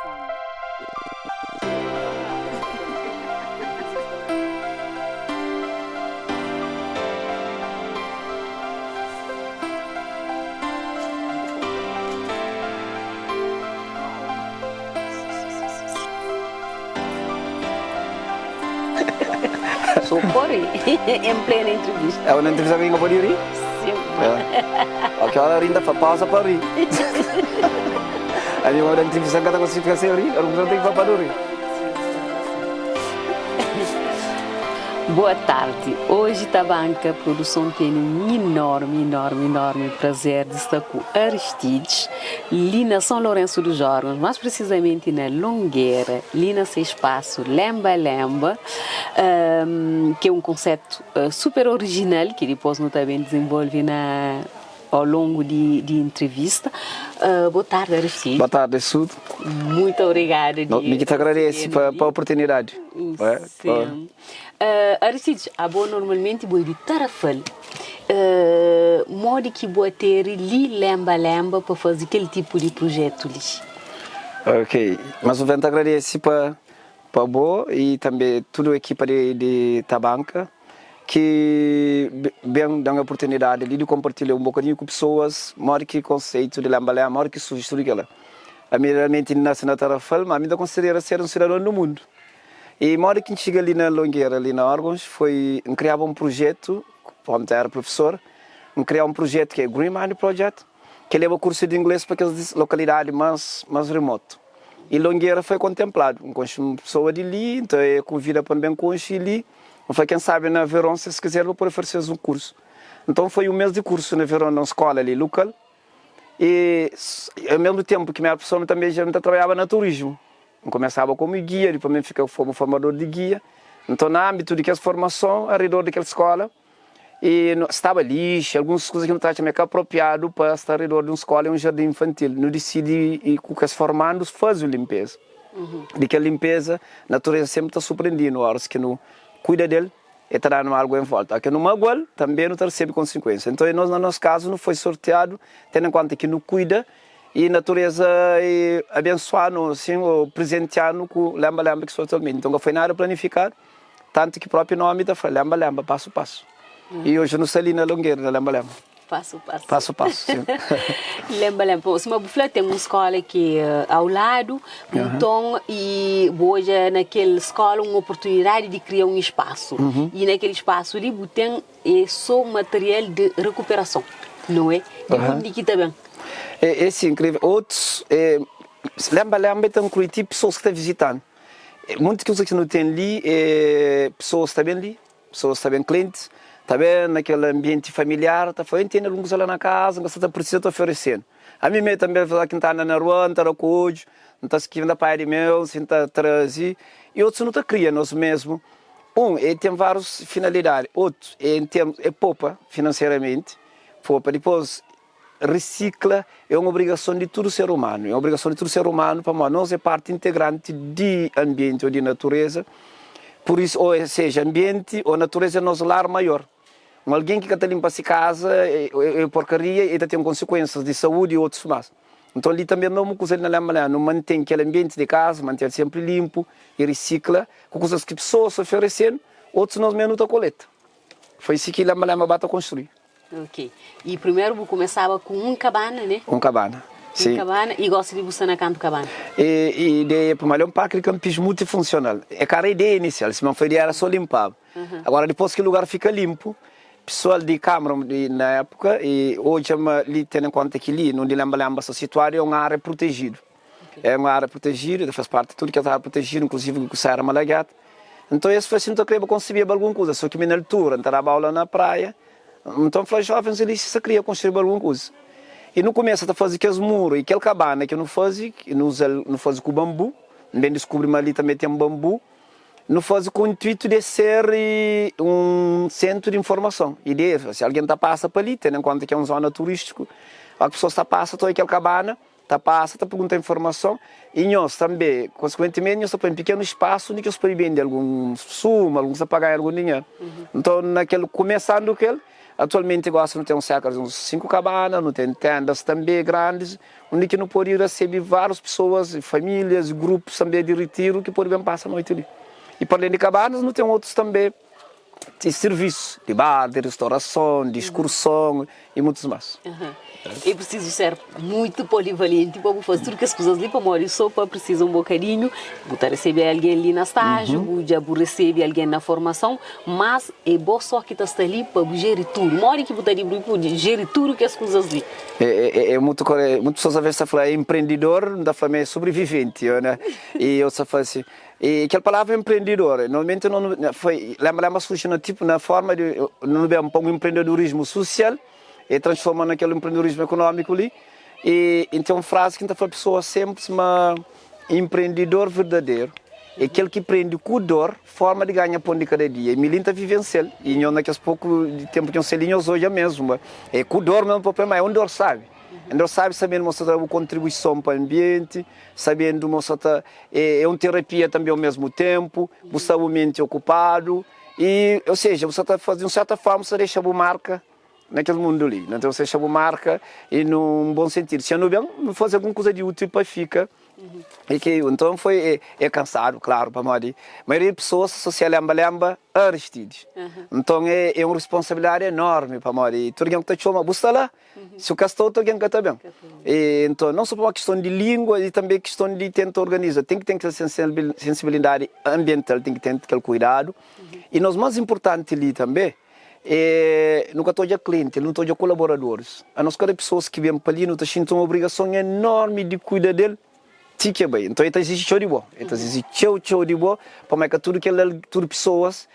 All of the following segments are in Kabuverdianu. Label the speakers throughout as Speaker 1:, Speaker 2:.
Speaker 1: So pode em plena entrevista.
Speaker 2: É uma entrevista que não pode rir?
Speaker 1: Sim.
Speaker 2: É. Ok, ora rinda fa pausa para rir. Ali uma entrevista que tá conseguindo ficar sem rir, eu não tenho que para rir.
Speaker 1: Boa tarde. Hoje Tabanka Produção tem um enorme, enorme, enorme prazer de estar com Aristides, li na São Lourenço dos Órgãos, mais precisamente na Longueira, li na seu espaço Lemba Lemba, um, que é um conceito uh, super original que depois nós também desenvolve na ao longo de, de entrevista. Uh, boa tarde, Aristides.
Speaker 2: Boa tarde, Sud.
Speaker 1: Muito obrigada.
Speaker 2: De Me que te agradece pela oportunidade.
Speaker 1: Sim. Uh, Aristides, abo normalmente bo di Tarrafal. Uh, modi ki bo ter li lemba lemba pa fazer aquele tipo de projeto li?
Speaker 2: Ok, mas o vento agradece para pa bo e também toda a equipa de, de Tabanka que bem dá uma oportunidade ali de compartilhar um bocadinho com pessoas, modo que conceito de lemba lemba, modo que surge tudo aquilo. A mim realmente nasce na Tarrafal, mas a mim considera ser um cidadão do mundo. E modo que chega ali na Longueira, ali na Órgãos, foi criava um projeto, como era professor, criar um projeto que é Green Mind Project, que leva curso de inglês para aquelas localidades mais, mais remotas. E Longueira foi contemplado, um uma pessoa de ali, então é convida para bem conhecer ali. Foi quem sabe na verão, se quiser, vou poder oferecer um curso. Então foi um mês de curso na verão, na escola ali local. E ao mesmo tempo que minha pessoa também já trabalhava no turismo. Começava como guia, depois me fica como formador de guia. Então, no âmbito de que formação, ao redor daquela escola, e estava lixo, algumas coisas que não estavam meio apropriado para estar ao redor de uma escola e um jardim infantil. Não decidi, e com os formandos, fazer limpeza. Uhum. De que a limpeza, a natureza sempre está surpreendendo, horas que não cuida dele, e está dando algo em volta. Aqui no magoal também não recebe consequência. Então, nós, no nosso caso, não foi sorteado, tendo em conta que não cuida, e a natureza e abençoar-nos, assim, ou presentear-nos com lembra-lembra que sou atualmente. Então, não foi nada planificado, tanto que o próprio nome está falando, lembra-lembra, passo a passo. Uhum. E hoje eu não sei ali na Longueira, na lembra-lembra.
Speaker 1: Passo a passo.
Speaker 2: Passo a passo, sim.
Speaker 1: lembra, lembra. Se uma bufla tem uma escola aqui uh, ao lado, uhum. então, e hoje naquela escola uma oportunidade de criar um espaço. Uhum. E naquele espaço ali tem é só material de recuperação, não é? E uhum. de que também.
Speaker 2: É, é sim, incrível. Outros, é, lembra, lembra, então, inclui pessoas que estão visitando. É, muitas coisas que não tem ali, é, pessoas também ali, pessoas também clientes, também naquele ambiente familiar, tá falando, tem alguma coisa lá na casa, você está precisa estou oferecendo. A mim mesmo também, falar que está na rua, não está hoje, não está esquivando a pai de meu, assim, está trazer, e outros não está criando, nós mesmo. Um, ele tem várias finalidades. Outro, é, em termos, é poupa financeiramente, poupa. Depois, recicla é uma obrigação de todo ser humano, é uma obrigação de todo ser humano para nós é parte integrante de ambiente ou de natureza, por isso, ou seja, ambiente ou natureza é nosso lar maior. Um alguém que está limpa a casa é, é, é porcaria e tem consequências de saúde e outros mais. Então ali também mesmo coisa na lembra, não mantém aquele ambiente de casa, mantém sempre limpo e recicla com coisas que pessoas oferecendo, outros nós mesmo não coleta. Foi isso que lembra lembra bata construir.
Speaker 1: Ok. E primeiro vou começava com um cabana, né?
Speaker 2: Um cabana.
Speaker 1: Um Sim. cabana e gosta de buscar na canto cabana.
Speaker 2: E, e ideia para é um parque de campismo multifuncional. É cara a ideia inicial, se não foi ideia era só limpar. Uhum. Agora depois que o lugar fica limpo, pessoal de câmara de, na época e hoje ali tendo em conta que ali, onde Lembra Lembra está situado, é uma área protegida. Okay. É uma área protegida, faz parte de tudo que é área protegida, inclusive o Serra Malaguete. Então esse foi assim que eu queria concebia alguma coisa, só que na altura, não aula na praia, então falei, jovens, ele se queria construir alguma coisa. E no começo a fazer aqueles muros e aquele cabana que eu não fazia, que não usa, não fazia com bambu, bem descobri ali também tem bambu, não faz com o intuito de ser um centro de informação. E de, se alguém está passa para ali, tendo em conta que é uma zona turística, a pessoa está passa, está aquela cabana, está passa, está perguntando informação, e nós também, consequentemente, nós estamos em um pequeno espaço onde que eles podem vender algum sumo, alguns a pagar algum dinheiro. Uhum. Então, naquele, começando aquele, Atualmenti gosi nu ten serka di uns 5 kabana, nu ten tendas tanbe grandis, undi ki nu pode rasebe várius pesoas, famílias, grupus tanbe di ritiru ki pode ben pasa noiti li. I pa alén di kabanas nu ten otus tanbe di sirvisus, di bar, di ristorason, di iskurson i muitus más.
Speaker 1: É prisizu ser muitu polivalenti pa bu faze tudu kes kuzas li, pamodi so pa prisiza un bokadinhu, bu ta resebe algen li na stájiu, bu dja bu resebe algen na formason, mas é bo so ki ta sta li pa bu jeri tudu. Modi ki bu ta dibri bu jeri tudu kes kuzas li?
Speaker 2: É mutu mutu pesoas aves ta fla empreendidor, N ta fla ma é sobreviventi, i otus ta fla si. E kel palavra empreendidor, normalmenti no foi, lembra lembra surgi na tipo na forma di no ben pa un empreendedorismo social e transforma na kel empreendedorismo económico li e e ten un frase ki N ta fla pessoas sempre ma empreendidor verdadeiro é kel ki prende ku dor forma di ganha pon di kada dia e mi li N ta vivencia-l e nho na kes poku di tempu ki N sta li nhos odja mesmo ma é ku dor mesmo pa prende ma é un dor sabi. Então sabe sabendo ma sa ta bu kontribuison pa ambienti, sabendo ma sa ta é un terapia tanbe ao mesmu tempu, bu sta bu menti okupadu e ou seja bu sa ta faze di un serta forma bu sa dexa bu marka na kel mundu li. Então bu sa dexa bu marka e num bon sentidu. Si anu ben nu faze algun kuza di util pa fika e ki então foi é kansadu klaru pamodi maioria di pesoas ta asosia lenba lenba a Aristides. Então é un responsabilidadi enormi pamodi tudu algen ku ta txoma bu sta la. Si u ka sta otu algen ka ta ben. E nton, non so pamodi kiston di lingua i tanbe kiston di tenta organiza. Ten ki ten kel sensibilidadi anbiental, ten ki ten kel kuidadu. I nos mas inpurtanti li tanbe e nu ka ta odja klienti, nu ta odja kolaboradoris. Anos kada pesoas ki ben pa li nu ta xinti un obrigason enormi di kuida del ti ki e bai. Nton e ta iziji txeu di bo, e ta iziji txeu txeu di bo pamodi ka tudu kel tudu pesoas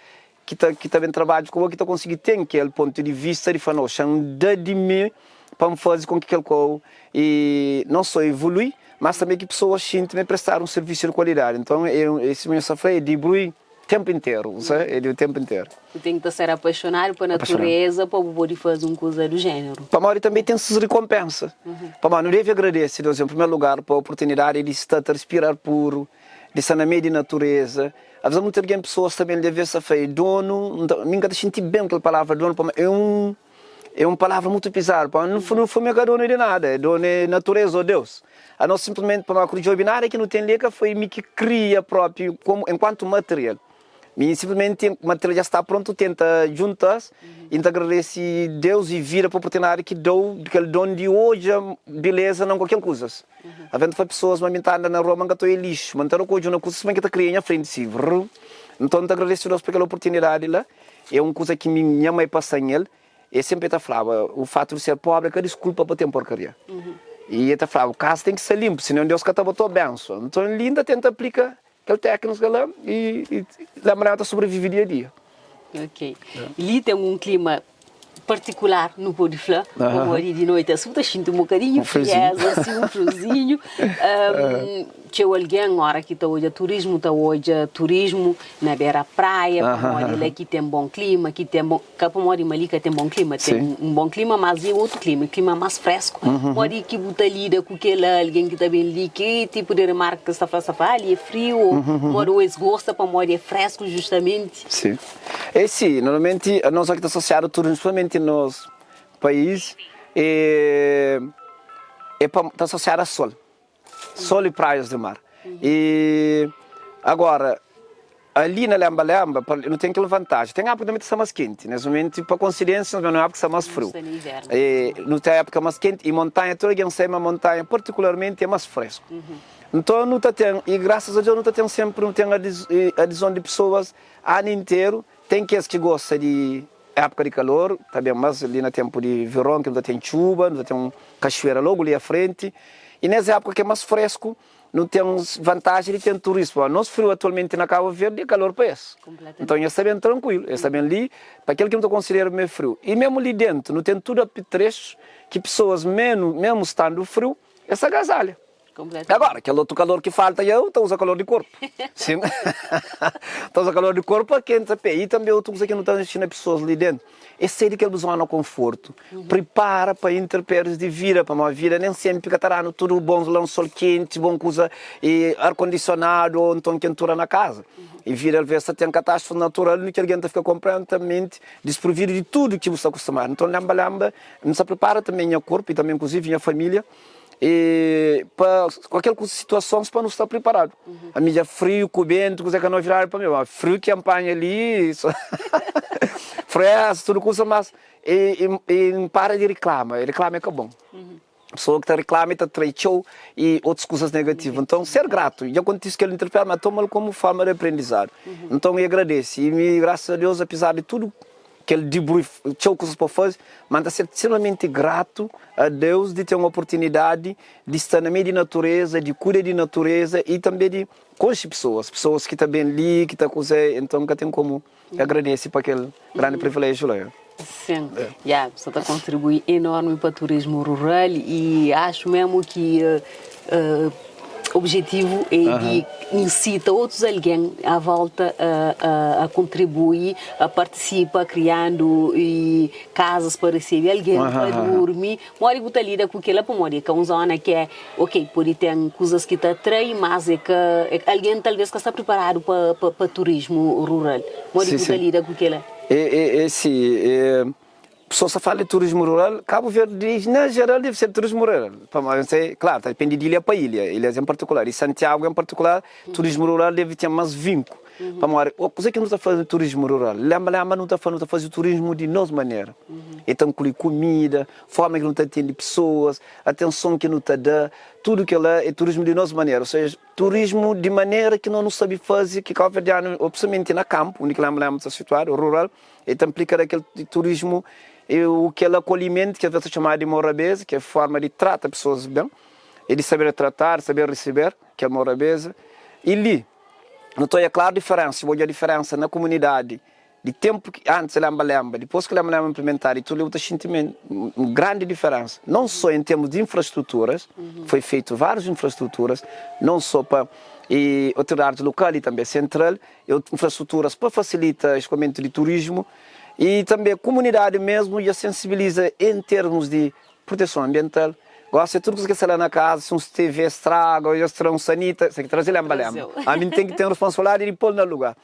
Speaker 2: ki ta ki ta ben trabadju ku bo ki ta konsigi ten kel pontu di vista di fla no xa N da di mi pa N faze kon ki kel kou i non so evolui mas tanbe ki pesoas xinti ma e prestadu un servisu di kualidadi nton e sima nhos ta fla e dibrui tenpu interu bu sabe e di tenpu interu.
Speaker 1: Bu ten ki ta ser apaixonadu pa natureza pa bu pode faze un kuza du jeneru.
Speaker 2: Pamodi tanbe ten ses rikonpensa pamodi nu debe agradese Deus en primeru lugar pa oportunidadi di sta ta rispira ar puru di sta na meiu di natureza Avisa mutu algen pesoas ta ben deve sa fla e donu nta mi nka ta xinti ben kel palavra donu pamodi e un e un palavra mutu pizadu pamodi nu nu fla mi ka donu di nada e donu e natureza o Deus anos sinplismenti pamodi ku djobi nada ki nu ten li e ka foi mi ki kria propi komu enkuantu material mi sinplismenti material dja sta prontu tenta juntas i nta agradesi Deus i vida pa oportunidadi ki dau kel don di odja beleza na kualker kuzas. Aventa fla pesoas ma mi ta anda na rua ma N ka ta oia lixu, ma N ta rakodje una kuza sima ki ta kria nha frenti si vrr. Nton N ta agradese Deus pa kel oportunidadi la. É un kuza ki mi nha mai pasa-m el, e senpri el ta flaba, o fatu di ser pobri é ka diskulpa pa ten porkaria. I el ta flaba, kasa ten ki sta linpu, sinon Deus ka ta bota-u benson. Nton li N ta tenta aplika kel téknika la i lenbra ma ta sobrevive dia a dia.
Speaker 1: Ok. Li ten un klima partikular, nu pode fla, pamodi di noiti asin bu ta xinti un bokadinhu frieza, asin un friozinhu. Txeu algen ora ki ta odja turismu, ta odja turismu na bera praia, pamodi la ki ten bon klima, ki ten bon, ka pamodi ma li ka ten bon klima, ten un bon klima, mas e otu klima, e klima mas fresku. Modi ki bu ta lida ku kel algen ki ta ben li, ki tipu di remarka ki es ta fla, es ta fla, ah li e friu, o modi, o es gosta pamodi e fresku justamenti?
Speaker 2: Si. É si, normalmenti anos aki ta asosiadu turismu, spesialmenti nos país, é é pa ta asosiadu a sol, sol i praias di mar. I agora ali na Lemba Lemba pa nu ten kel vantaji, ten époka tanbe ta sta mas kenti, nes mumentu pa konsidensia nos na époka sta mas friu, e nu ten époka mas kenti i montanha tudu algen sabe ma montanha partikularmenti é mas fresku. Nton nu ta ten, i grasas a Deus nu ta ten senpri nu ten adizon di pesoas Anu interu, ten kes ki gosta di épuka di kalor, ta ben, mas li na tenpu di veron ki nu ta ten txuba, nu ta ten un kaxuera logu li a frenti, i nes épuka ki é mas fresku, nu ten vantaji di ten turista, pamodi nos friu atualmenti na Kabu Verdi é kalor pa es. Nton es ta ben trankuilu, es ta ben li pa kel ki nu ta konsidera ma é friu. I memu li dentu nu ten tudu apetrexu ki pesoas menu, memu standu friu, es ta gazalha. Agora, kel otu kalor ki falta dja, ta uza kalor di korpu. Sin. Ta uza kalor di korpu pa kenta pé. I tanbe otu kuza ki nu ta inxina pesoas li dentu, é sai di kel zona konfortu. Pripara pa interpéris di vida, pamodi vida nen senpri ka ta da-nu tudu bons lansol kenti, bon kuza i ar kondisionadu ô nton kentura na kaza. I vida alvês ta ten katástrofes natural undi ki algen ta fika konpletamenti dispruvidu di tudu ki bu sta kustumadu. Nton, lenba-lenba, N sta pripara tanbe nha korpu i tanbe inkluzivi nha família E pa kualker ku situasons pa nu sta priparadu. Ami dja friu ku bentu kuze ka novidadi pa mi, ma friu ki N panha li fres tudu kusa mas e N para di riklama, riklama é ka bon. Pesoa ki ta riklama e ta trai txeu e otus kusas negativu. Nton ser gratu, dja kontise kel interpérie ma toma-l komu forma di aprendizadu. Nton e agradese e mi grasas a Deus apizar di tudu Kel debrief, txeu kuzas pa faze, ma N ta ser stremamenti gratu a Deus di ten oportunidadi di sta na meiu di natureza, di kuida di natureza i tanbe di konxe pesoas, pesoas ki ta ben li, ki ta kuze, enton N ka ten komu agradese pa kel grandi privilejiu la.
Speaker 1: Sin, ya, bu sta ta kontribui enormi pa turismu rural i axu memu ki Objetivu é di insita otus algen à volta a kontribui, a partisipa kriandu kazas pa resebe algen pa durmi. Modi bu ta lida ku kila? Pamodi é ka un zona ki é ok, pode ten kuzas ki ta atrai, mas é ka algen talvês ka sta priparadu pa turismu rural. Modi bu ta lida ku kila?
Speaker 2: É si. Pessoas ta fala di turismu rural, Kabu Verdi na jeral debe ser turismu rural, pamodi N sai, klaru, ta dipende di ilha pa ilha, ilhas en partikular, i Santiagu en partikular, turismu rural debe ten mas vinku, pamodi kuze ki nu ta faze na turismu rural? Lenba lenba nu ta fla nu ta faze turismu di nos manera, e ta nklui kumida, forma ki nu ta atende pesoas, atenson ki nu ta da, tudu kila e turismu di nos manera, ou seja, turismu di manera ki nos nu sabe faze, ki kauverdianu, principalmenti na kampu, undi ki Lenba Lenba sta situadu, rural. El ta nplika da kel turismu e o kel akolhimentu ki às ves ta txomadu di morabeza, ki é forma di trata pesoas ben, é di saber tratar, saber receber, kel morabeza. I li nu ta odja klaru diferensa, bu odja diferensa na kumunidadi di tenpu ki antis lenba lenba, dipôs ki lenba lenba inplimentadu i tudu li bu ta xinti ma un grandi diferensa, non so en termus di infrastruturas, foi feitu várius infrastruturas, non so pa otoridadis lokal i tanbe sentral, e infrastruturas pa fasilita escoamento di turismu e tanbe kumunidadi mesmu dja sensibiliza em termus di proteson ambiental. Gosi é tudu kuza ki sta la na kaza, si uns TV straga ou dja tra un sanita, sa ki traze lenba lenba. Ami N ten ki ten responsabilidadi di pol na lugar.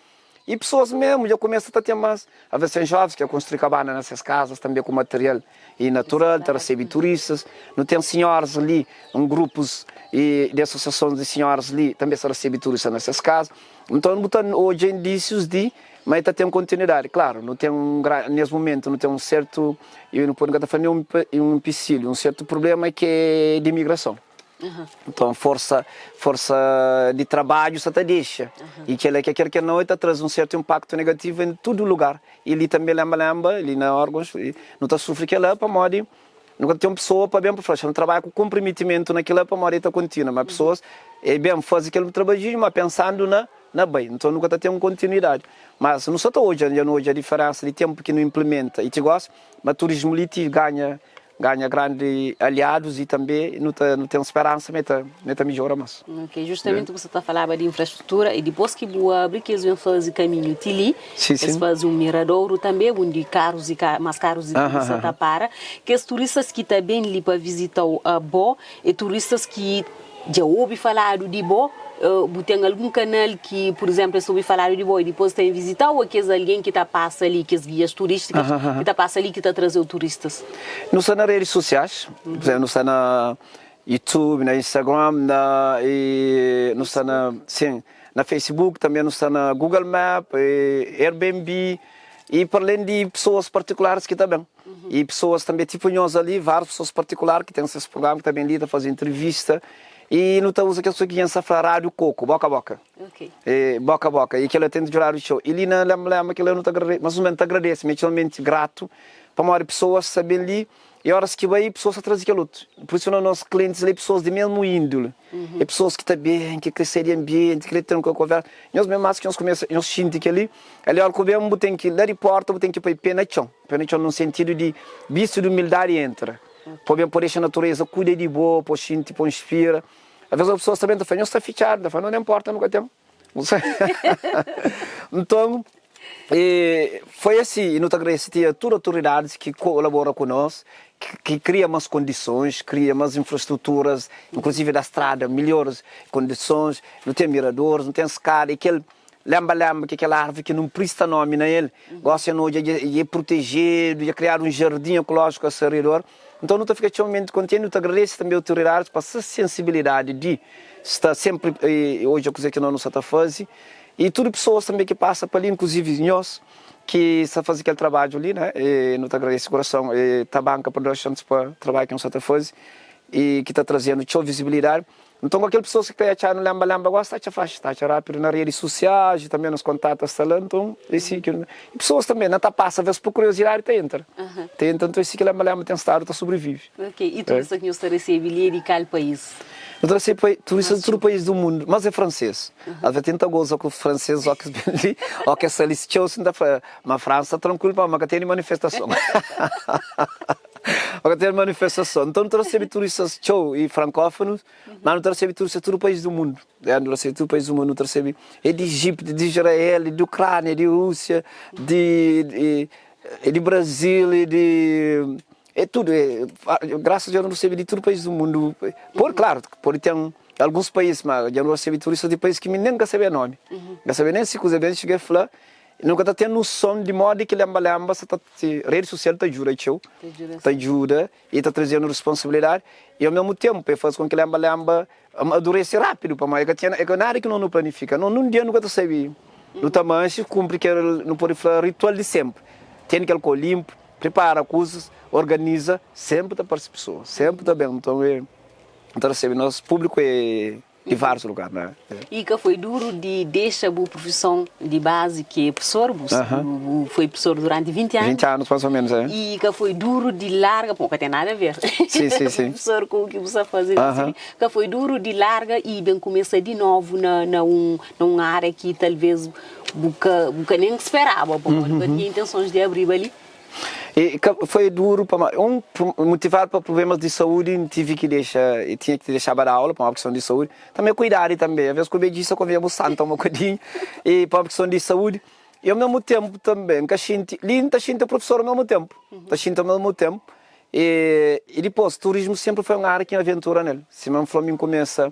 Speaker 2: E pesoas mesmu dja kumesa ta ten mas, aves ten jovens ki dja konstrui kabana na ses kazas tanbe ku material e natural, ta resebe turistas. Nu ten sinhoras li, un grupus di asosiasons di sinhoras li tanbe sa resebe turistas na ses kaza. Nton bu ta odja indísius di ma el ta ten kontinuidadi. Klaru, nu ten un gran, nes mumentu nu ten un sertu, i nu pode ka ta fla nen un inpisilhu, un sertu prublema ki é di imigrason. Nton forsa, forsa di trabadju sa ta dexa i kel-la ke ker ke nau el ta traze un sertu inpaktu negativu en tudu lugar. I li tanbe, lenba lenba, li na órgons nu ta sufri kel-la pamodi Nu ka ten un pesoa pa ben pa fla, xa nu trabadja ku konprimitimentu na kila pamodi el ta kontinua. Ma pesoas e ben faze kel trabadjinhu ma pensandu na na bai. Nton nu ka ta ten un kontinuidadi. Mas nu sa ta odja, dja nu odja diferensa di tenpu ki nu inplimenta i ti gosi, ma turismu li ti ganha ganha grandi aliadus i tanbe nu ta nu ten speransa ma e ta ma e ta midjora mas.
Speaker 1: Ok, justamenti bu sa ta falaba di infrastrutura i dipos ki bu abri ki es ben faze kaminhu ti li, Es faze un miradouru tanbe, undi karus i mas karus di turista ta para. Kes turistas ki ta ben li pa vizita-u abo, é turistas ki dja obi faladu di bo? Bu ten algun kanal ki, pur izénplu, es obi faladu di bo i dipôs ta ben vizita-u? Ô kes algen ki ta pasa li, kes gias turístikas ki ta pasa li ki ta traze-u turistas?
Speaker 2: Nu sta na redis sosiais, pur izénplu, nu sta na YouTube, na Instagram, na i nu sta na, sin. Na Facebook, tanbe nu sta na Google Map, Airbnb y pa alen di pesoas partikularis ki ta ben. Y pesoas tanbe tipu nhos ali, várius pesoas partikular ki ten ses prugrama ki ta ben li ta faze entrevista y nu ta uza kes kuza ki dja N sta fla rádiu koku, boka a boka. Boka a boka y kel-la ten djudadu txeu. Y li na Lemba Lemba kel-la nu ta agrade, mas nu ta agradese, mi é txomenti gratu pamodi pesoas ta ben li y óras ki bai pesoas ta traze kel otu. Pur isu nos klientis li é pesoas di mesmu índole. É pesoas ki ta ben, ki kre sai di anbienti, ki kre ten un konversa. Nhos mesmu antis ki nhos kumesa, nhos xinti kel-li. Ali óra ku ben, bu ten ki, la di porta, bu ten ki poi pé na txon. Pé na txon nun sentidu di bistu di umildadi entra. Pa ben, pa dexa natureza kuida di bo, pa bu xinti, pa bu inspira. Às vezes pessoas também ta fla, nhos sta fitxadu, ta fla, não, nem porta nu ka ten. Nton, e foi asi, e nu ta agradese ti a tudu autoridadis ki kolabora ku nos, ki kria mas kondisons, kria mas infrastruturas, inklusivi da strada, melhores kondisons, nu ten miradoris, nu ten skada, e kel lenba-lenba ki é kel arvi ki nu prista nomi na el, gosi nu odja dja é protejedu, dja kriadu un jardin ekolójiku a se redor. Nton nu ta fika txeu kontenti, nu ta agradese tanbe autoridadis pa ses sensibilidadi di sta senpri odja kuzê ki nos nu sta ta faze i tudu pesoas tanbe ki pasa pa li, inkluzivi nhos ki sta faze kel trabadju li, né? E nu ta agradese di kurason Tabanka Productions pa trabadju ki nhos sta ta faze i ki ta traze-nu txeu vizibilidadi. Nton kualker pesoas ki ka atxa-nu lenba-lenba gosi ta atxa faxi, ta atxa rapidu na redis sosiais i tanbe nos kontatu sta la. Nton é si ki i pesoas tanbe na ta pasa ves pa kuriosidadi ta entra, ta entra. Nton é si ki lenba-lenba ten stadu ta sobrivive.
Speaker 1: Ok, i turista ki nhos ta resebe li é di kal país?
Speaker 2: Nu ta resebe turistas di tudu país du mundu, mas é fransês. Às ves ta goza ku fransês óki es ben li, óki es sta li txeu sin ta fla ma Fransa trankuilu pamodi ma ka tene manifestason. Ma ka tene manifestason. Nton nu ta resebe turistas txeu i frankófonus, ma nu ta resebe turistas di tudu país du mundu. É, nu resebe tudu país du mundu, nu ta resebe é di Ijitu, di Israel, di Ukrania, di Rúsia, di di Brazil, di É tudu, é, grasas a Deus nu resebe di tudu país du mundu. Pode, klaru, pode ten alguns país, ma dja nu resebe turistas di país ki mi nen ka sabia nomi. N ka sabia nen si kuza ben txiga e fla. Nu ka ta ten noson di modi ki lenba-lenba sa ta, redi sosial ta djuda txeu, ta djuda i ta traze-nu responsabilidadi i omesmu tenpu e faze kon ki lenba-lenba amadurese rapidu, pamodi e ka tinha, e ka nada ki no nu planifika. No nun dia nu ka ta sabe, nu ta manxe kunpri kel, nu pode fla ritual di senpri, tene kel kau linpu, Pripara kuzas, organiza, senpri ta parse pesoa, senpri ta ben. Nton e, nu ta resebe nos públiku é di várius lugar, né?
Speaker 1: I ka foi duru di dexa bu profison di bazi ki é profesor, bu bu foi profesor duranti 20 anu.
Speaker 2: 20 anus más o ménus, é.
Speaker 1: I ka foi duru di larga, bon ka ten nada a ver
Speaker 2: Si, si, si.
Speaker 1: profesor ku ki bu sta faze gosi li. Ka foi duru di larga i ben kumesa di novu na na un na un ária ki talvês Bu ka bu ka nen speraba pamodi bu ka tinha intensons di abriba li.
Speaker 2: E ka foi duru pamodi un motivadu pa prublemas di saúdi N tivi ki dexa e tinha ki dexaba da aula pamodi kiston di saúdi tanbe ku idadi tanbe aves ku bedjisa konvia bu santa un bokadinhu e pamodi kiston di saúdi e ao mesmu tenpu tanbe N ka xinti li N ta xinti profesor ao mesmu tenpu N ta xinti ao mesmu tenpu e e dipos turismu senpri foi un ária ki N aventura nel sima N fla mi N kumesa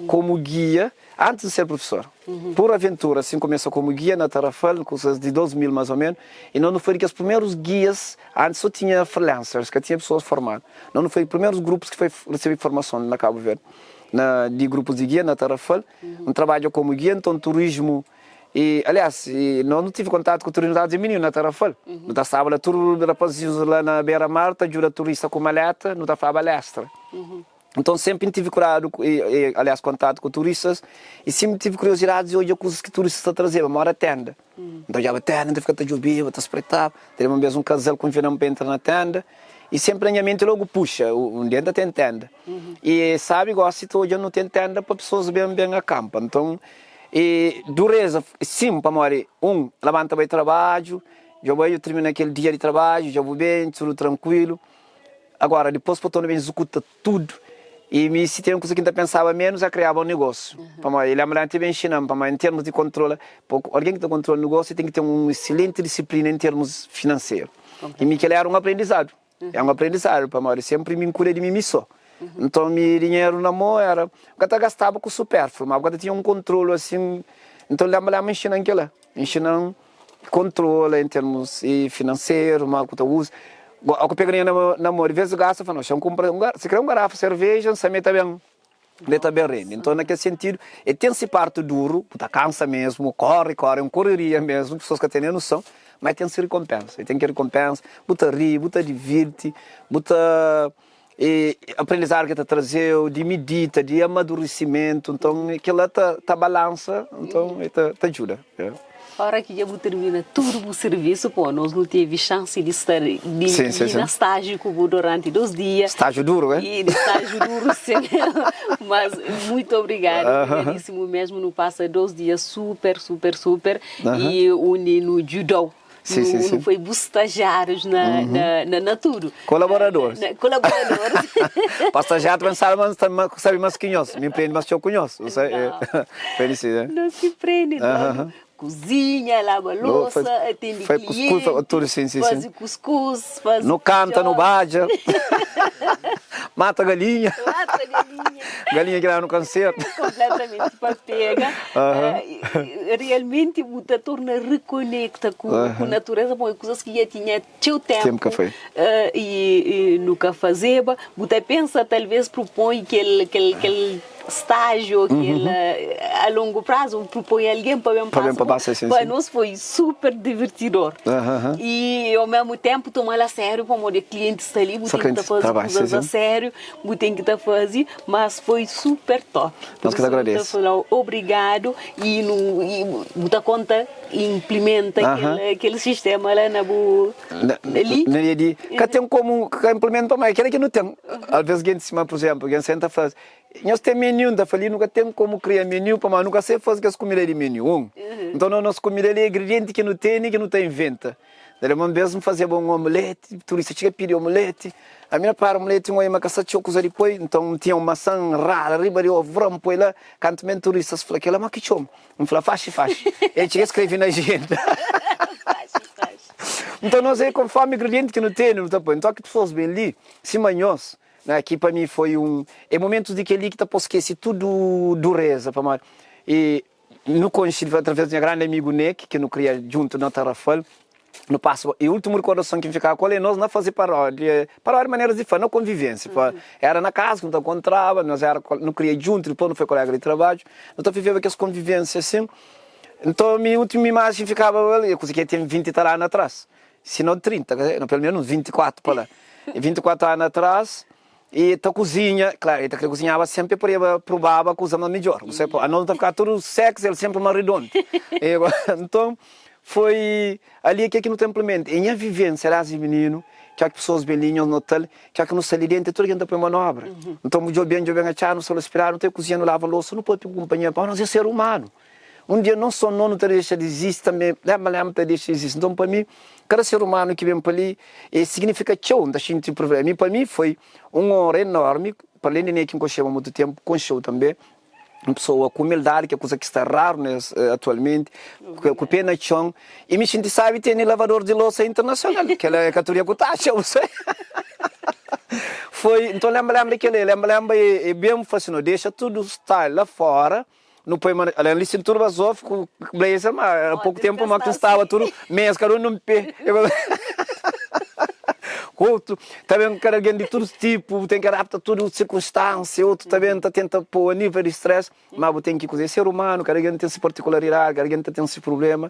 Speaker 2: komu gia Antis di ser prufesor, pur aventura, sin kumesa komu gia na Tarrafal, kusas di 2000 mas o menu, i nos nu foi di kes primerus gias, antis so tinha freelancers, ka tinha pesoas formadu. Nos nu foi di primerus grupus ki foi resebe formason na Kabu Verdi, na di grupus di gia na Tarrafal. N trabadja komu gia, nton turismu, i alias, i nos nu tivi kontatu ku turismu dadu di mininu na Tarrafal. Nu ta staba la tudu rapazinhus la na bera mar ta djuda turista ku maleta, nu ta flaba lestra. Nton, sénpri N tive kuradu, aliás, kontatu ku turistas i sénpri tive kuriozidadi di odja kuzas ki turistas ta trazeba, móda ténda. N ta odjaba ténda, N ta fika ta djobeba, ta spretaba. Ta lembra un bês un kazal konvida-m pa entra na ténda i sénpri na nha menti lógu, Puxa, un dia N ta ten ténda. I sabi, gósi ta odja nu ten ténda pa pesoas ben ben akanpa. Nton, i dureza, sin, pamodi un, labanta bai trabadju, dja bai, dja tirmina kel dia di trabadju, dja bu ben, tudu trankuilu. Agora, dipôs pa torna ben executa tudu, i mi si ten kusa ki N ta pensaba menus é kriaba un negósiu. Pamodi el lembra-m ti ben inxina-m, pamodi en termus di kontrola, algen ki ta kontrola negósiu ten ki ten un esilenti disiplina en termus finanseru. I mi kel-la éra un aprendizadu, é un aprendizadu, pamodi sénpri mi N kuida di mi mi sô. Nton mi dinheru na mô éra, N ka ta gastaba ku supérflu, má bu ka ta tinha un kontrolu asin. Nton lembra-m inxina-m kel-la, inxina-m Kontrola em termos finanseru, ma ku ta uza. Go, ku pega dinheru na mo, di vez gasta, fala, no, xa N kunpra un, si kre un garafa serveja, N sa me ta ben, me ta ben rende. Nton, na kel sentidu, e ten si parti duru, bu ta kansa mesmu, kori, kori, un koreria mesmu, pesoas ka ten nen noson, ma e ten si rikonpensa, e ten ki rikonpensa, bu ta ri, bu ta divirti, bu ta E aprendizadu ki ta traze-u di midita, di amadurisimentu, nton kel-la ta ta balansa, nton e ta ta djuda.
Speaker 1: Ora ki dja bu tirmina tudu bu sirvisu, pô, nos nu tevi xansi di sta di
Speaker 2: Sim, sim,
Speaker 1: di na
Speaker 2: sim.
Speaker 1: stájiu ku bu duranti dos dia.
Speaker 2: Stájiu duru, eh?
Speaker 1: I di stájiu duru, sim. Mas muitu obrigadu, obrigadíssimu mesmu. Nu pasa dos dia super, super, super i undi nu djudau.
Speaker 2: Sim, sim,
Speaker 1: Nu,
Speaker 2: sim.
Speaker 1: nu foi bu stagiários na, na, na, na tudo.
Speaker 2: Colaboradores.
Speaker 1: Na, colaboradores.
Speaker 2: Pa stagiário também sabe, mas também sabe mais que nós. Me empreende mais que eu conheço. Não sei.
Speaker 1: Não.
Speaker 2: Prende sim, né?
Speaker 1: Não se prende, não.
Speaker 2: Aham.
Speaker 1: Cozinha, lava louça,
Speaker 2: faz-
Speaker 1: atende
Speaker 2: faz cuscuz,
Speaker 1: cliente,
Speaker 2: faz tudo, sim, sim,
Speaker 1: faz
Speaker 2: sim.
Speaker 1: cuscuz, faz
Speaker 2: Não canta, não
Speaker 1: feijão,
Speaker 2: baja. Mata galinha.
Speaker 1: Mata galinha.
Speaker 2: Galinha que lá no canseiro.
Speaker 1: Completamente para pega.
Speaker 2: Aham.
Speaker 1: Eh, realmente muita torna reconecta com, com a natureza, bom, coisas que já tinha teu tempo,
Speaker 2: Tempo que foi.
Speaker 1: e nunca fazia. Você pensa, talvez propõe aquele, aquele, aquele estágio, aquele, a longo prazo, propõe alguém para bem
Speaker 2: Para bem
Speaker 1: passar.
Speaker 2: passar, sim,
Speaker 1: Para
Speaker 2: sim.
Speaker 1: nós foi super divertidor.
Speaker 2: Aham.
Speaker 1: E ao mesmo tempo tomar a sério, como o cliente está ali, você
Speaker 2: Só
Speaker 1: tem que
Speaker 2: cliente
Speaker 1: fazer
Speaker 2: trabalha,
Speaker 1: coisas
Speaker 2: sim,
Speaker 1: a
Speaker 2: sim.
Speaker 1: sério, você tem que fazer, mas foi super top. Por
Speaker 2: Nós que te
Speaker 1: isso,
Speaker 2: agradeço.
Speaker 1: eu falo, obrigado e, no, e muita conta implementa
Speaker 2: Aham.
Speaker 1: aquele sistema lá na bu, ali.
Speaker 2: Na dia de que tem como que implementa mas aquele que não tem. Às vezes alguém de cima, por exemplo, alguém senta e faz. Nós tem menu, da falei, nunca tem como criar menu, mas nunca sei fazer as comida de menu. Um. Então, nós comida ali é ingrediente que não tem e que não tem inventa. Daí uma vez me fazia um omelete, turista chega a pedir omelete. A minha para omelete, uma uma caça de coisa depois, então tinha uma maçã rara, riba de ovo, vram, põe lá, canto mesmo turistas fala que ela mas que chom. Me fala, faz, faz. Ele chega a escrever na agenda.
Speaker 1: Faz, faz.
Speaker 2: Então nós aí conforme ingrediente que não tem, não tá põe. Então que tu fosse bem ali, se manhos, né, aqui para mim foi um é momentos de que ali que tá posso esquecer tudo dureza para mais. E no conheci através do meu grande amigo Nick, que não cria junto na Tarrafal, no passo e última recordação que ficava com ele nós não fazia paródia paródia maneiras de fazer não convivência pá. Era na casa que não te encontrava, nós era não cria junto, depois não foi colega de trabalho, então vivia aquelas convivências assim. Então a minha última imagem ficava ali, eu consegui ter 20 e tal anos atrás, se não 30, quer dizer, não, pelo menos 24 para lá. E 24 anos atrás, e a cozinha, claro, ele cozinhava sempre por aí, provava a cozinha melhor. Você, a não ficar tudo sexo, ele sempre mais redondo. E agora, então, foi ali que aqui no implemento. Em minha vivência, era assim, menino, que há pessoas belinhas no hotel, que há que não se dentro, tudo que entra para manobra. Então, eu bem, eu bem, a não se respirar, não tem cozinha, não lava louça, não pode ter companhia, para nós é ser humano. Um dia não só não te deixa de existir, também lembra, lembra, te deixa de existir. Então, para mim, cada ser humano que vem para ali, significa que eu não sinto problema. E para mim foi uma honra enorme, para além de nem que conheceu há muito tempo, conheceu também, uma pessoa com humildade, que é coisa que está raro, né, atualmente, com pena de chão, e me senti sabe, tem lavador de louça internacional, que ela é categoria com taxa, eu sei. Foi, então lembra, lembra que ele, lembra, lembra, e bem fascinou, deixa tudo estar lá fora, não põe, ali cintura vazou, com blazer, mas há pouco tempo, mas que estava tudo, mês, cada um num pé. Outro, também cada alguém de todo tipo, tem que adaptar toda circunstância, outro também tá tenta pôr a nível de stress, mas tem que cozer ser humano, cada alguém tem sua particularidade, cada alguém tem seu problema.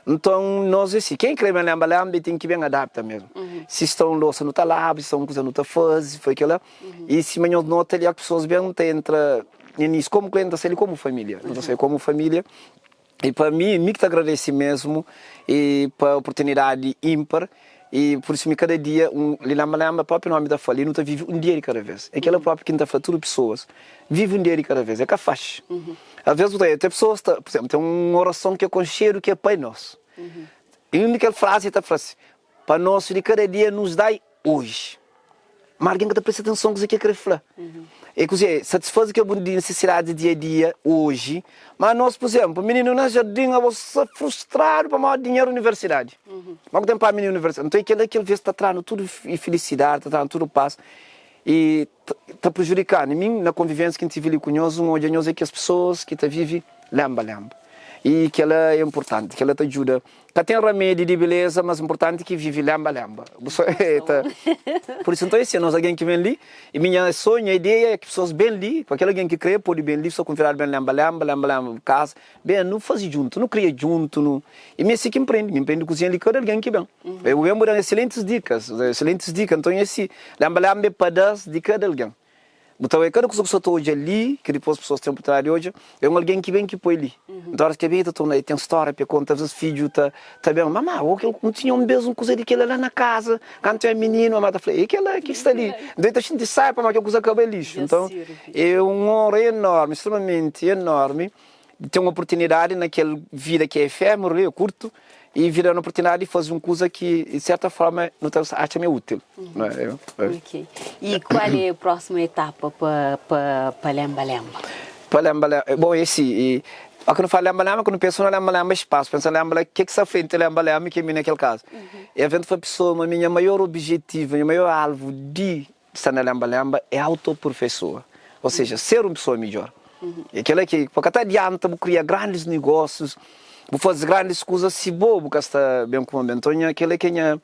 Speaker 2: Então, nós assim, quem crê bem lembra, lembra, tem que bem adapta mesmo. Se estão louça não está lá, se estão coisa não está faz, foi aquela. E se manhã nota ali, as pessoas bem entra nisso como cliente, ele como família. Então, sei, como família. E para mim, me que te agradeci mesmo e para a oportunidade ímpar. E por isso, me cada dia, um, lembra, lembra, o próprio nome da família, não tá vive um dia de cada vez. É aquela própria que não tá falando, tudo pessoas, vive um dia de cada vez, é capaz. Às vezes, tem pessoas, tá, por exemplo, tem uma oração que é com cheiro que é Pai Nosso. E a única frase está falando assim, Pai Nosso de cada dia nos dai hoje. Mas alguém que presta atenção que você quer falar. É que você satisfaz que é de necessidade de dia a dia hoje, mas nós, por exemplo, menino na jardim, você é frustrado para maior dinheiro na universidade. Mas tem para menino na universidade. Então aquele aquele vez está trazendo tudo e felicidade, está trazendo tudo paz e está prejudicando. E mim, na convivência que a gente vive com nós, um hoje nós é que as pessoas que tá vive lembra, lembra. E que ela é importante, que ela te ajuda. Tá tem remédio de beleza, mas importante que vive lembra, lembra. Tá. Por isso, então, esse é nós alguém que vem ali, e minha sonho, a ideia é que pessoas bem ali, com aquele alguém que crê, pode bem ali, só convidar bem lembra, lembra, lembra, lembra, casa, bem, não faz junto, não cria junto, não. E me assim que empreende, me empreende cozinha ali, cada alguém que vem. Eu venho dar excelentes dicas, excelentes dicas, então esse lembra, lembra é pedaço de cada alguém. Então, é cada coisa que eu estou hoje ali, que depois as pessoas têm oportunidade hoje, é um alguém que vem que põe ali. Então, hora que vem, tá, tem história para contar, às vezes filho tá, tá bem, mamá, o que não tinha um beijo, um coisa de que lá na casa, quando é menino, mamá tá falando, e que ela que está ali. Então, a gente sai para que a coisa acaba lixo. Então, é um honra enorme, extremamente enorme, de ter uma oportunidade naquela vida que é efêmero, eu curto, e vira un oportunidade di faze un kuza ki di serta forma nu ta atxa ma é útil, não é?
Speaker 1: Ok. E kual é próxima etapa pa pa pa Lemba Lemba?
Speaker 2: Pa Lemba Lemba, bom é si, e ó ki nu fala Lemba Lemba, ku nu pensa na Lemba Lemba espaço, pensa Lemba Lemba ke ki sta frenti Lemba Lemba ki é mi na kel kazu. E avento fla pesoa ma minha maior objetivo, nha maior alvu di sta na Lemba Lemba é autoaperfeisoa, ou seja, ser un pesoa midjor. É kela ki pa ka ta adianta bu kria grandis negósius, bu faze grandis kuzas si bo bu ka sta ben ku bo. Nton nha kela ki é nha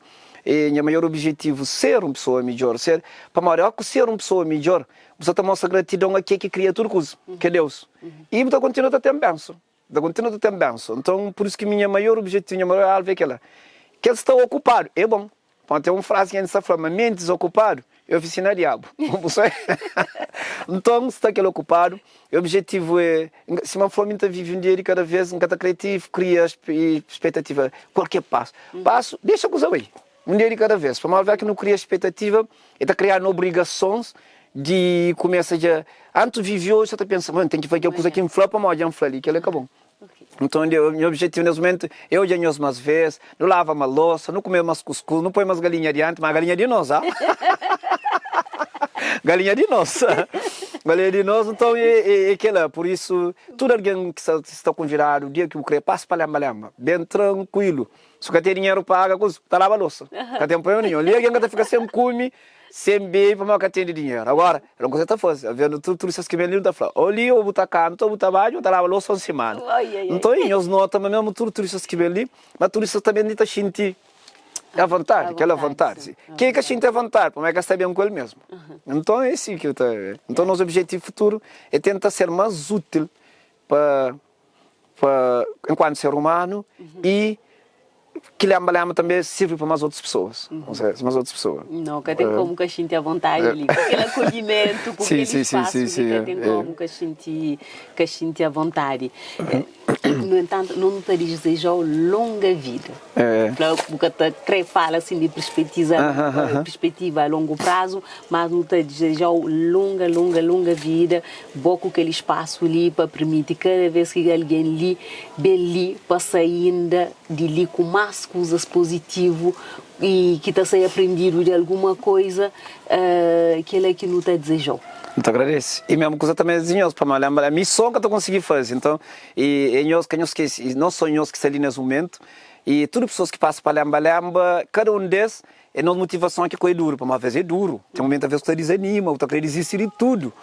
Speaker 2: nha maior objetivu, ser un pesoa midjor, ser pamodi óki ku ser un pesoa midjor bu sta ta mostra gratidon a ke ki kria tudu kuza, ki é Deus, i bu ta kontinua ta ten benson. Ta kontinua ta ten benson. Nton pur isu ki mi nha maior objetivu, nha maior alvu é kela. Kel sta okupadu é bon. Pamodi ten un frazi ki N sa fla ma menti dizokupadu é ofisina diabu. Nton, sta kel okupadu e objetivu é, sima N fla, mi N ta vive un dia di kada vez, N ka ta kre ti kria spetativa kualker pasu. Pasu, dexa kuza bai, un dia di kada vez. Pamodi alvês ki nu kria spetativa e ta kria-nu obrigasons di kumesa dja antu vive oji, sa ta pensa, ma N ten ki faze kel kuza ki N fla pamodi dja N fla li, kel-la é ka bon. Nton, nha objetivu nes mumentu é odja nhos más vês, nu lava más losa, nu kume más kuskus, nu poi más galinha dianti, má galinha di nos, ha? Galinha di nos, galinha di nos, nton é kela. Pur isu, tudu algen ki sta konvidadu, dia ki bu krê, pasa pa Lenba Lenba, ben trankuilu. Si bu ka ten dinheru paga kuz, ta laba losa, ka ten problema ninhun. Li algen ka ta fika sen kume, sen bebe pamodi ka ten di dinheru. Agora, el un kuza ta faze, avendu tudu turistas ki ben li, nu ta fla, ô li ô bu ta kanta ô bu ta badja ô ta laba losa un simana. Nton, i nhos nota ma mesmu tudu turistas ki ben li, ma turistas ta ben li ta xinti avontadi, kel avontadi si. Ken ka xinti avontadi, pamodi el ka sta ben ku el mesmu. Nton, é si ki ta. Nton, nos objetivu futuru é tenta ser más útil pa. pa enkuantu ser umanu i ki lenba lenba tanbe sirvi pa más otus pesoas, más otus pesoa.
Speaker 1: Nau, ka ten komu ka xinti avontadi li, ku kel akolhimentu, ku kel spasu li, ka ten komu ka xinti, ka xinti avontadi. Nu entantu, nu ta dizejau longa vida. Fla, bu ka ta kre fala asin di perspetiza, perspetiva a longu prazu, mas nu ta dizejau longa, longa, longa vida. Bo ku kel spasu li pa permiti kada vez ki algen li ben li pa sai inda di li ku mas kuzas pozitivu i ki ta sai aprendidu di alguma koiza, kela ki nu ta dizejau.
Speaker 2: Nu ta agradese. I mesmu kuza tanbe di nhos, pamodi lenbra ami so N ka ta konsigi faze. Nton, i e nhos, ka nhos skese, i non so nhos ki sta li nes mumentu, i tudu pesoas ki pasa pa lenba lenba, kada un des É nos motivason ki koi duru, pamodi aves é duru. Ten momentu aves ku ta dizanima, bu ta kre dizisti di tudu.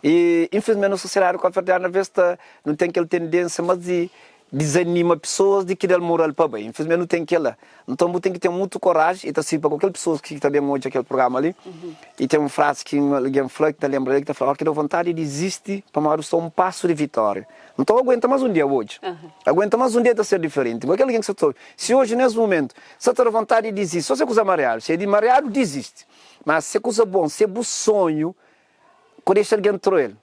Speaker 2: I infilismenti nos sosiedadi kabuverdianu aves ta nu ten kel tendénsia mas di dizanima pesoas di ki da-l moral pa bai. Infilismenti nu ten kela. Nton bu ten ki ten mutu koraji i ta sirbi pa kualker pesoas ki ta ben odja kel prugrama li. I ten un frazi ki un algen fla ki ta lenbra el ki ta fla, Óki da vontadi di dizisti pamodi bu sta un pasu di vitória. Nton aguenta más un dia oji. Aguenta más un dia ta ser diferenti. Kualker algen ki sta ta obi, si oji nes mumentu Sa ta da vontadi di dizisti, so si é kuza mariadu. Si é di mariadu, dizisti. Ma si é kuza bon, si é bu sonhu, ka dexa algen tra-l.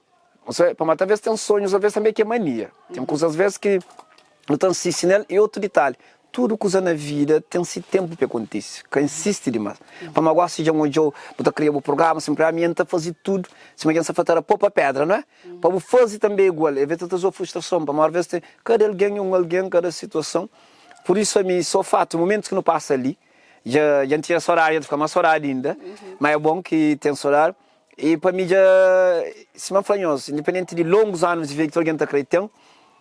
Speaker 2: Pamodi talvês ten sonhus, alvês tanbê ki é mania. Ten kuzas alvês ki nu ta insisti nel. I otu ditali, tudu kuza na vida ten si tenpu pa e kontise. Ka insisti dimás. Pamodi gosi dja N odja-u, bu ta kria bu prugrama, sinpri ami N ta faze tudu. Sima ki N sta fla, ta da po pa pedra, nué? Pa bu faze tanbê igual. Alvês ta traze-u frustrason, pamodi alvês ten kada algen é un algen, kada situason. Pur isu ami só fatu mumentus ki nu pasa li dja dja N tinha sodadi dja ta fika más sodadi inda ma é bon ki ten sodadi i pa mi dja sima N fla nhos indipendenti di longus anus di vida ki tudu algen ta kre ten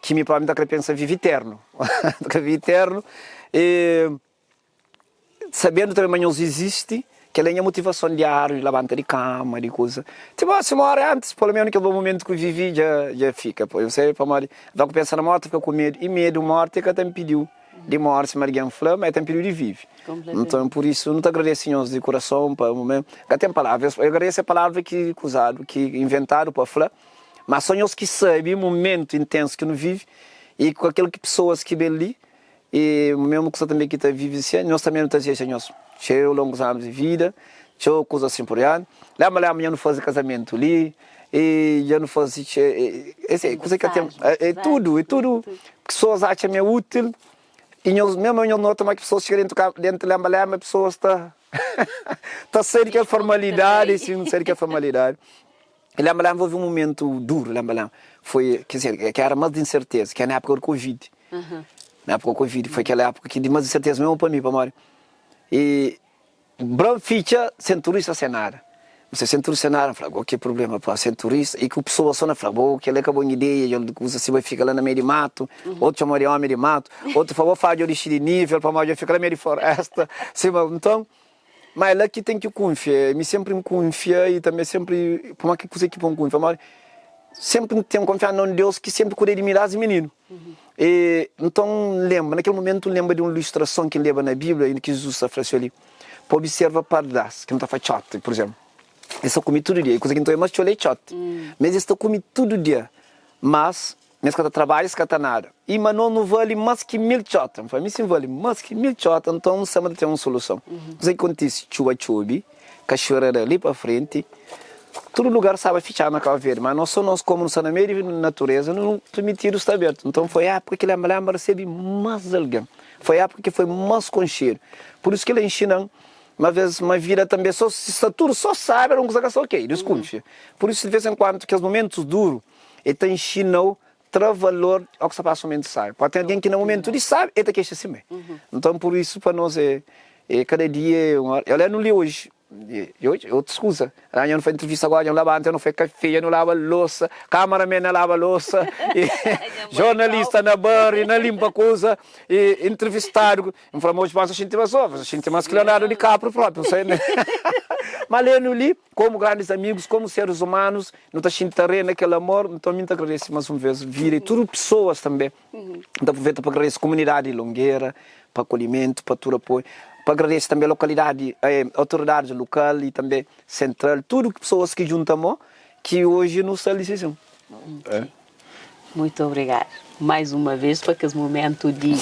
Speaker 2: ki mi propi N ta kre pensa vive iternu N ta kre vive iternu i Sabendu tanbe ma nhos izisti, kel-la é nha motivason diáriu di labanta di kama, di kuza. Ti bo, si móre antis, pelo menu kel bon mumentu ku vivi dja dja fika. Pô, eu sei pamodi va ku pensa na morti, fika ku medu. I medu morti ka ta npidiu di móre, sima algen fla, ma el ta npidiu di vive. Nton, pur isu, nu ta agradese nhos di kurason pa mumentu. Ka ten palavras, eu agradese palavra ki kuzadu, ki inventadu pa fla, ma so nhos ki sabe mumentu intensu ki nu vive i ku kel ki pesoas ki ben li. E mesmu kusa tanbe ki ta vive si nos tanbe nu ta deseja nhos txeu longus anus di vida, txeu kusa asin pur dianti. Lembra lembra dja nu faze kazamentu li e dja nu faze txeu ese kusa ki ka ten e tudu e tudu pesoas atxa ma é útil e nhos mesmu nhos nota ma ki pesoas txiga dentu ka dentu lembra lembra pesoas ta ta sai di kel formalidadi sin sai di kel formalidadi. Lembra lembra houve um momento duro lembra lembra foi quer dizer que era mais de incerteza que era na época do covid. Na époka Covid, foi kel époka ki di más di serteza mesmu pa mi, pamodi e Bra fitxa sen turista sen nada. N fla sen turista sen nada, N fla go ki problema pa sen turista i ku pesoa so na fla bo kela é ka bon ideia dja kuza si bai fika la na mei di matu, otu txoma di omi di matu, otu fla bo fadja dixi di nivel pamodi dja fika la mei di foresta sima nton ma é la ki ten ki kunfia mi senpri N kunfia i tanbe senpri pamodi ki kuze ki pon kunfia pamodi senpri N ten konfiansa na un Deus ki senpri kuida di mi desdi mininu. E nton N lenbra, na kel momentu N lenbra di un ilustrason ki N leba na Bíblia i ki Jizus ta fla si oli, Pa observa pardas, ki nu ta fla txoti, pur izénplu, es ta kume tudu dia, i kuza ki N ta obi más txeu la é txoti, ma es ta kume tudu dia, mas es ka ta trabadja, es ka ta nada, i ma nos nu vali más ki 1000 txota. N fla, Mi si N vali más ki 1000 txota, nton N sta ma ta ten un soluson. Kuza ki kontise? Txuba txobi, Kaxuera da li pa frenti, tudu lugar staba fitxadu na Kau Verdi, ma nos so nos komu nu sta na meiu di natureza nu permitidu sta abertu. Nton foi épuka ki Lenba Lenba resebe más algen, foi épuka ki foi más konxedu. Pur isu ki el inxina-m ma ves ma vida tanbe so si sta tudu so sabi algun kuza ka sta ok, diskunfia. Pur isu di ves en kuandu kes mumentus duru el ta inxina-u tra valor ao ki sta pasa mumentu sabi. Pode ten algen ki na mumentu di sabi el ta kexa simé. Nton pur isu pa nos é E kada dia é un ora. Olha nu li oji, e oji é otus kuza. Lá nha nu faz entrevista agora, nha nu labanta, nha nu faz kafé, nha nu laba losa, cameraman na laba losa, e jornalista na bari, na limpa kuza, e entrevistadu. N fla ma oji pasa xinti mas só, xinti mas ki Leonardo DiCaprio propi, n sai. Ma lê nu li, komu grandis amigus, komu seres humanos, nu ta xinti ta rei na kel amor. Nton mi n ta agradese mas un vez vida e tudu pesoas tanbe. N ta aproveita pa agradese komunidadi di Longera pa akolhimentu, pa tudu apoiu, pa agradese tanbe lokalidadi, autoridadis lokal i tanbe sentral, tudu pesoas ki djunta mo ki oji nu sta li si.
Speaker 1: Muito obrigadu mais uma vez pa kes momentu di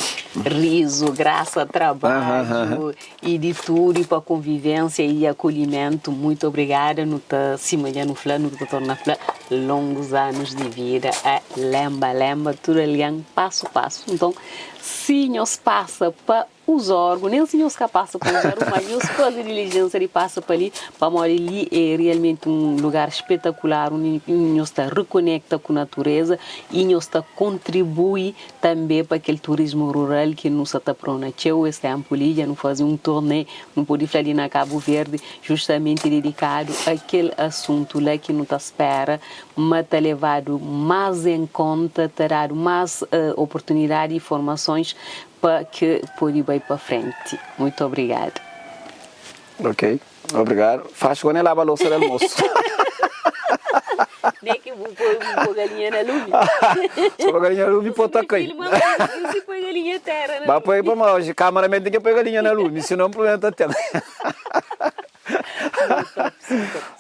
Speaker 1: rizu, grasa, trabadju i di tudu i pa konvivênsia i akolhimentu. Muito obrigada. Nu ta sima dja nu fla, nu ta torna fla longus anus di vida a lenba lenba tudu algen pasu pasu. Nton si nhos pasa pa Uzorgu, nen si nhos ka pasa pa Uzorgu, ma nhos faze dilijénsia di pasa pa li, pamodi li é rialmenti un lugar spetakular undi nhos ta rikonekta ku natureza i nhos ta kontribui tanbe pa kel turismu rural ki nu sa ta prona txeu es ténpu li. Dja nu faze un turné, nu pode fla li na Kabu Verdi, justamenti didikadu a kel asuntu la ki nu ta spera ma ta levadu más en konta, ta dadu más oportunidadi i formasons pa ke pode bai pa frenti. Muito obrigada.
Speaker 2: Ok, obrigado. Faxi quando é lava louça de almoço.
Speaker 1: Nem que bu poi bu poi galinha na lume.
Speaker 2: Se poi galinha na lume pô ta cai.
Speaker 1: Se poi galinha terra na
Speaker 2: Ba poi pa hoje cameraman tem que poi galinha na lume, senão problema ta ten.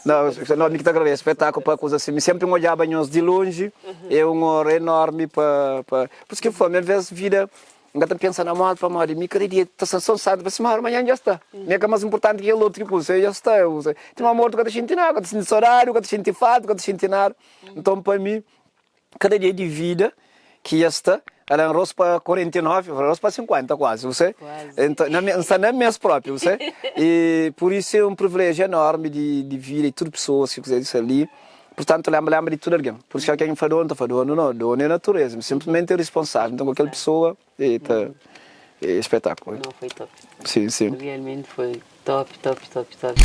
Speaker 2: Não, não, mi ki ta agradece espetáculo pa kuza assim. Mi sempre N odjaba nhos di longe, é un honra enorme pa pa por isso ki fla, mi vez vida N ka ta pensa na morte pamodi mi kada dia ta sta só santu pa si mora manhan dja sta. Mi é ka mas importanti ki kel otu ki kuza, dja sta. Ti ma mortu ka ta xinti nada, ka ta xinti sodadi, ka ta xinti falta, ka ta xinti nada. Nton pa mi kada dia di vida ki dja sta, ala N ros pa 49, N ros pa 50 kuazi, bu sai? Nton na N sta na mes propi, bu sai? I pur isu é un privilejiu enormi di di vida i tudu pesoas ki kuza di sta li. Purtantu, lenbra, lenbra di tudu algen. Pur isu, algen ki fla donu, ta fla donu no, donu é natureza, mi sinplismenti é risponsável. Nton, kualker pesoa e ta é spetákulu.
Speaker 1: Não, foi top.
Speaker 2: Sim, sim.
Speaker 1: Realmente foi top, top, top, top.